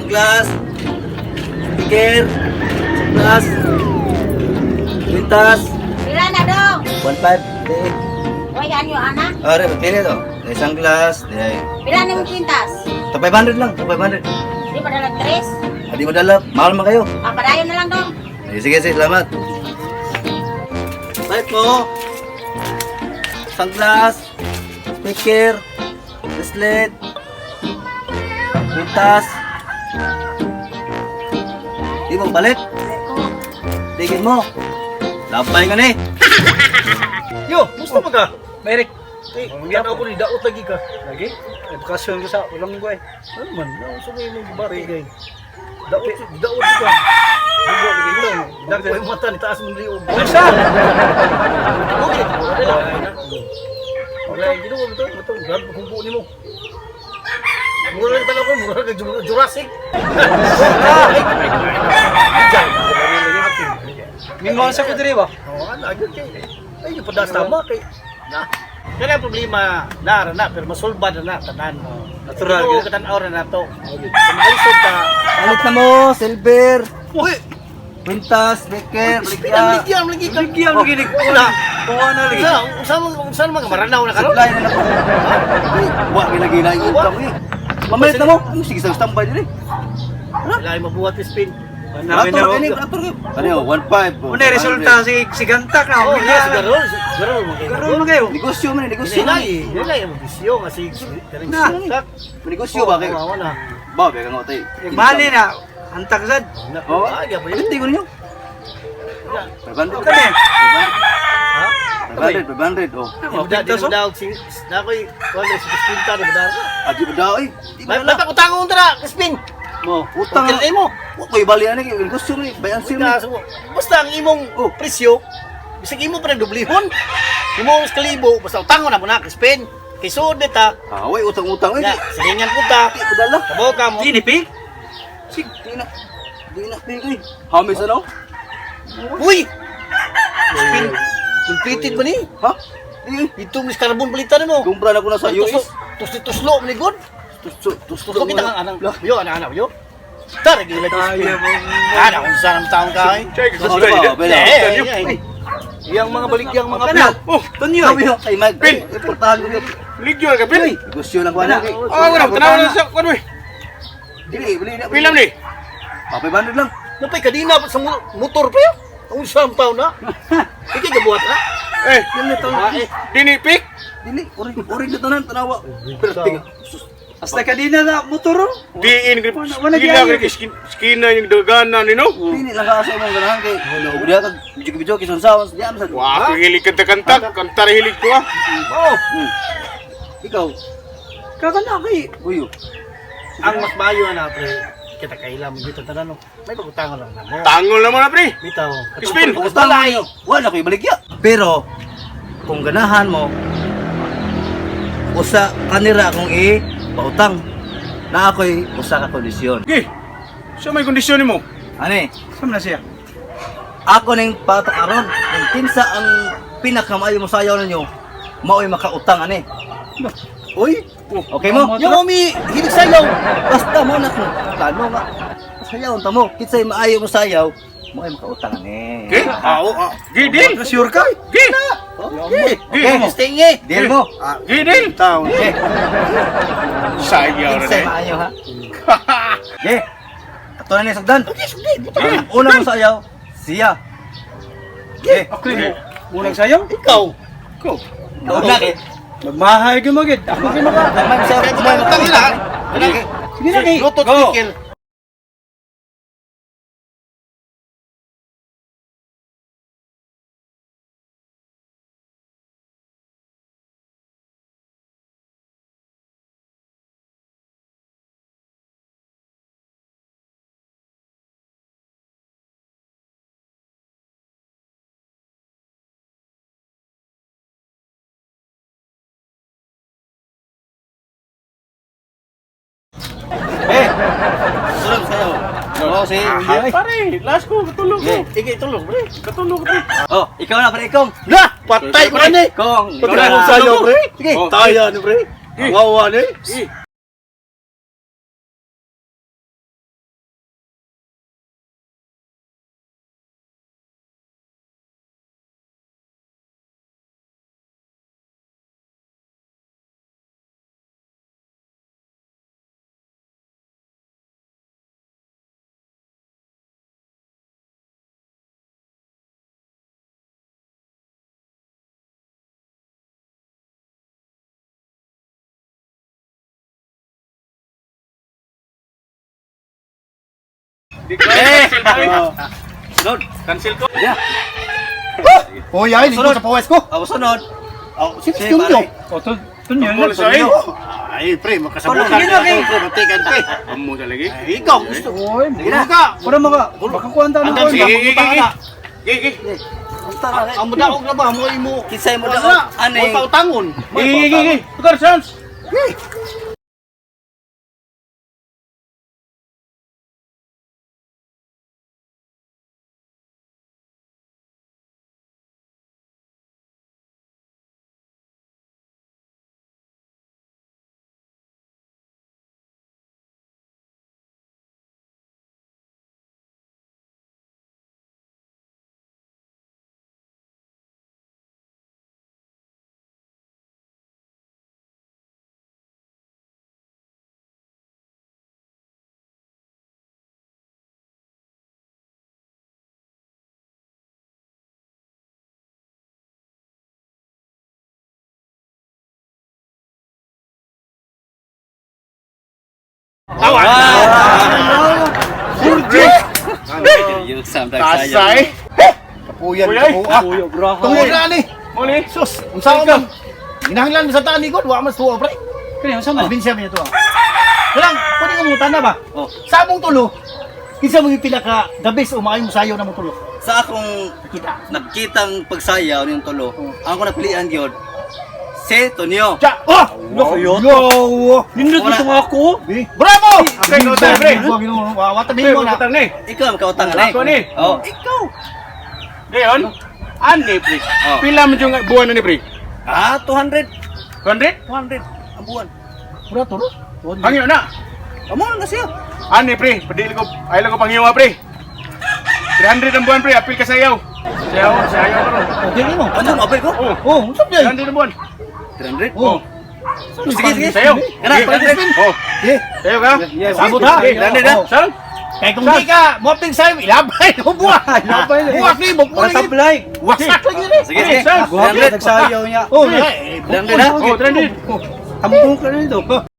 Sunglass. Speaker. Sunglass. Kwintas. Pila na dong? 1.5. Di. Uy, ano ana? Are, pili to. Di sunglass. Di. Pila na yung kwintas? To 500 lang. To 500. Di pa dalag tres? Adi mo dala. Mahal man kayo. Ah, padayon na lang dong. Sige, sige, sige, salamat. Balik mo. Sunglass. Speaker. Bracelet. Kwintas. Di mo balik. Tigil mo. Labay ka na eh. Yo, musta man ka? Merek, Eh, tanaw ko ni daot lagi ka. lagi. Ay, bakasyon ko sa ulang ko eh. Ano man, sa may mong bati gay. Daot, daot ka. Dugo lagi ito. Dako yung mata ni taas mong liog. Unsa? Okay, wala na. Wala ginawa mo to, ito, grabe kumpo nimo. Mura lang tanaw ko, mura kay Jurassic. Mingon sa ko diri ba? Oo, ano, agad kay. Ay, yung padas tama kay. Na. Kaya ang problema, nara na, pero masulba na na, tanan. Natural, Ito, gyud. katanaw na na to. Kung maisod ka, Balik na mo, silver. Uy! Kwintas, speaker, Pinang balikya. ligyan, lagi ka. Ligyan mo gini. Una. Kuha na lagi. Sa, sa mga maranaw na karon. Supply na na ko. Wa gina-gina yung Wa. income eh. Mamalit na mo. Ano sige sa standby diri. Wala ay mabuhat ni spin. Namin Ato na. kini, ato kini. Ano 15. Una resulta si si Gantak na. Oh, Oh, yes, garol, garol mo kayo. Karon man kayo. Negosyo man, negosyo man. Nilay, nilay ang bisyo nga si Na. Na. Negosyo ba kayo? Oo, na. Ba, kaya nga tay. Bali na. Antak sad. Oo, Ah, ya ba yun? Palit ko ninyo. 500. Kani. Ha? 500, 500 oh. Di mo daw si na koy wala si spin ta di mo daw. Adi ba daw eh? Di ba May pakutangon tara, spin. Mo, utang. Utang mo. Wa koy bali ani kay negosyo man, bayan sir. Basta ang imong Oh. presyo, bisag imo pa nagdublihon. Imo mas kalibo, basta utangon na mo na, spin. Kay suod ta. Ah, way utang-utang eh. Ya, silingan po ta. Di ko dala. Kabaw ka mo. Di ni pi. Di na. Di na pili. Hamis ano? Uy! Spin. Completed ba ni? Ha? Di. Ito mis carbon palitan mo. Kumpra na ko na sa US. Tuslo ni good. Tuslo, tuslo. Tuslo kita kang anang. Yo ana ana yo. Tara gila Tayo spin. mo. Ana kung saan ang taong ka eh. Oh, ba, bela. Eh, eh, eh. Iyang mga balikyang mga Kana. Oh, tunyo. Sabi ko kay Mag. Portahan ko. Ligyo ka, Pin. Negosyo lang ko ano. Ah, wala, tanaw na sa kuan we. Dili, bili na. Pila ni? Ah, 500 lang. Napay kadina pa sa motor pa yo. Ang saan taon na? Ikay gabuhat na. Eh, Ah, eh. dini pik. Dili, orig orig na tanan tanawa. Pero tinga. Hasta kadina na motor. oh. Diin grip. Wala Skina gyud. grip skina yung dagana ni no. Dili lang ka sa imong ganahan kay udah ka video-video kay sonsawan di am sa. Wah, ako hilig kanta-kanta, kanta ra hilig ko ah. Oh, Ikaw, Kakana kay. uyo. ang mas maayo na pre. Kita kaila mo dito tanan no. May pagutangon lang na mo. Tangol naman na pre. Bitaw. Spin. Utang kayo. Wala koy baligya. Pero kung ganahan mo usa kanira akong i pautang na ako'y usa ka kondisyon. Gi. Sa may kondisyon nimo? Ani, Saan na siya? ako ning patok aron kung kinsa ang pinakamaayo mo sayaw ninyo, mao'y makautang ani. Uy, okay mo? Yung umi, hilig sayaw. Basta mo na kung plano nga. Sayaw ta mo, kinsay maayo mo sayaw, mao'y makautang ani. Gi. Ah, oo. ah. Gi deal. Sure ka? Gi. Okay. Gi. Okay mo. Stingy. Deal mo. Gi deal. Taon. Okay. Sayaw ra Kinsay ni. maayo ha. Okay. Ato na ni sagdan. Okay, sugdi. Buta Ang una mo sayaw, siya. Okay. Ako mo. Munang sayaw? Ikaw. Go. Una kay. Magmahay gyud magid. Ako kay maka. Gamay mo sayaw, gamay mo. Utang nila. Sige na kay. Luto Go. speaker. Eh. Sunod sayaw. Oh, si. Ah, pare, last ko katulog ko. Sige, tulog pre. Katulog pre. Oh, ikaw na pre, Kong. Na, patay ko na eh. Kong. Patay ikaw ko na. sayaw pre. Sige. Oh. Taya ni pre. Wawa ni. Gi. Di ko. Cancel ko. Sunod. Cancel ko. Yeah. Hoy, ay, lingkod sa pawas ko. Ako sunod. Oh, si Sige, Tunyo. pare. O, tunyo. Tungkol sa eh. Ay, pre, makasabutan. Sige na, kay. Pre, matikan, pre. Amo talaga. Ay, ikaw gusto. Oy, Sige na. Ka. Para maka makakuan ta Ang na. Sige, sige, sige. Sige, sige. Tara, Ang mudaog na ba mo imo? Kinsay mo Wala. daog ani. Mo pautangon. Sige, sige, sige. Tukar, chance. Tawa. Yung Tasay. Kapuyan Kuya, ka ah. Kuya, braha. Tungod na ni. Muli. Sus, unsa man? Ginahanglan mi sa taan ni God, wa man tuwa pre. Kani unsa man? Alvin siya mi tuwa. Walang, pwede ka mungutan na ba? Oh. Sa among tulo, kinsa mo yung pila ka the best o maayo mo sayo na mong tulo? Sa akong Kita. nagkitang pagsayaw niyong tulo, ang ako napilian gyud si Tonyo. Ja! Oh! Lo, Yo! Nindot Wala. mo itong ako. Bravo! Pre, no time, pre. Wata Pre, mo na. magkatang ni. Ikaw ang kautang ani. Ako ni. Oh, ikaw. Dayon. Ani, pre. Oh. Pila man yung buwan na ni, pre? Ah, 200. 200? 200 ang buwan. Mura tulo. Hangyo na. Amo na siya. Ani, pre. Padili ko, ayaw ko panghiwa, pre. 300 ang buwan, pre. Apil ka sayaw. Sayaw, sayaw ko. Okay nimo. Ano mabay ko? Oh, Oh, unsa ba? 300 ang buwan. 300. Oh. Sige, sige. Sayaw. Kana, 300. Oh, Eh, sayaw ka? Yes. Sabot ha. Okay, 300 ha. Oh. Saan? Kay kung di ka, moaping sayo, ilabay mo buwa. Ilabay na. Buwak ni, bukmo Para lagi. sablay. Wasak lagi ni. Sige, sige. Saan? Guwapo 300. nagsayaw niya. Oh, eh, 300 ha. Oh, 300. Tambong ka nito. Tayo.